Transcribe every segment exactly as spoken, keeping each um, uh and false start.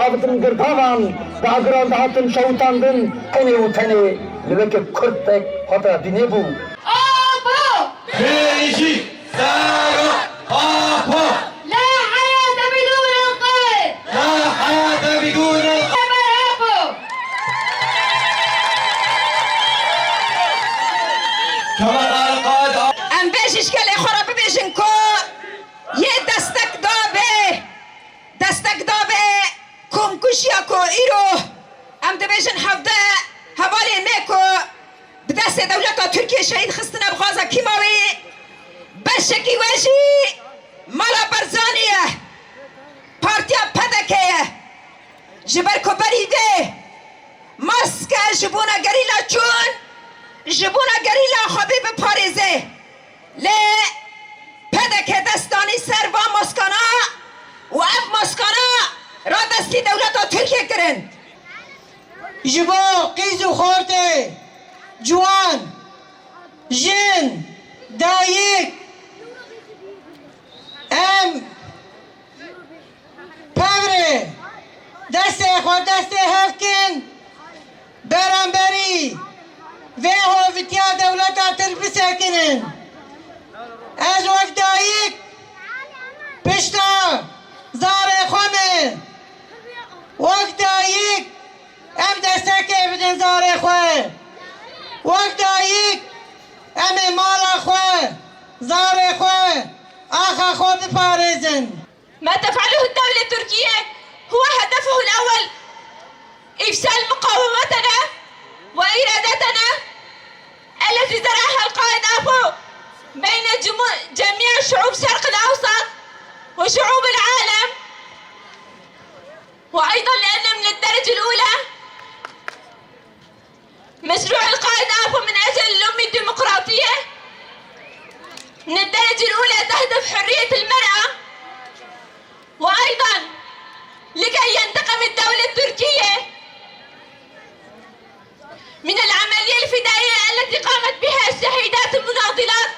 Hatin girdavan, di agiran de hatin şewitandin, tenê û tenê li weke kurdek hate bînê bû. Apo! Hêjî! Sera! Apo! لا حياة بدون القائد! لا حياة بدون القائد! Kemal Apo! Kemal Apo! Em vê ji şkelê xwe re bibêjin ku yê destek dabe. Destek dabe komkujiya ku îro em dibêjin hevdeh hevalên me ku bi destê dewleta Tirkiyê şehîd xistine bi xaza kîmawî, beşekî we jî mala Barzanî ye, partiya P D K ye. Ji ber ku berî vê maske ji bona gerîla çûn, ji bona gerîla xwe bê biparêze. Lê P D K dest danî ser van maskana û ev maskana radestî dewleta Tirkiye kirin. Ji bo qîz û xortê, ciwan, jin, dayik, em Pevrê, destê xwe destê hev kin, beramberî vê hovitiya dewleta Tirk bisekinin. Ez wek dayik pişta zarê xwe me. Wek dayik em destekê bidin zarê xwe. Wek dayik em ê mala xwe, zarê xwe, axa xwe biparêzin. ما تفعله الدولة التركية هو هدفه الأول إفشال مقاومتنا وإرادتنا التي زرعها القائد آبو بين جمو-، جميع شعوب الشرق الأوسط وشعوب العالم، وأيضًا لأن من الدرجة الأولى مشروع القائد آبو من أجل الأمة الديمقراطية من الدرجة الأولى تهدف حرية المرأة، وأيضًا لكي ينتقم الدولة التركية من العملية الفدائية التي قامت بها الشهيدات المناضلات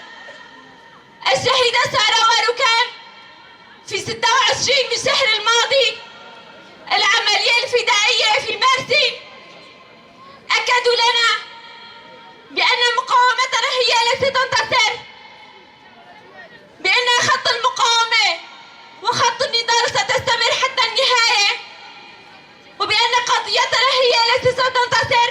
الشهيدة سارة وروكان في ستة وعشرين من الشهر الماضي، العملية الفدائية في مارسين. أكدوا لنا بأن مقاومتنا هي التي تنتصر، بأن خط المقاومة وخط النضال ستستمر حتى النهاية، وبأن قضيتنا هي التي ستنتصر.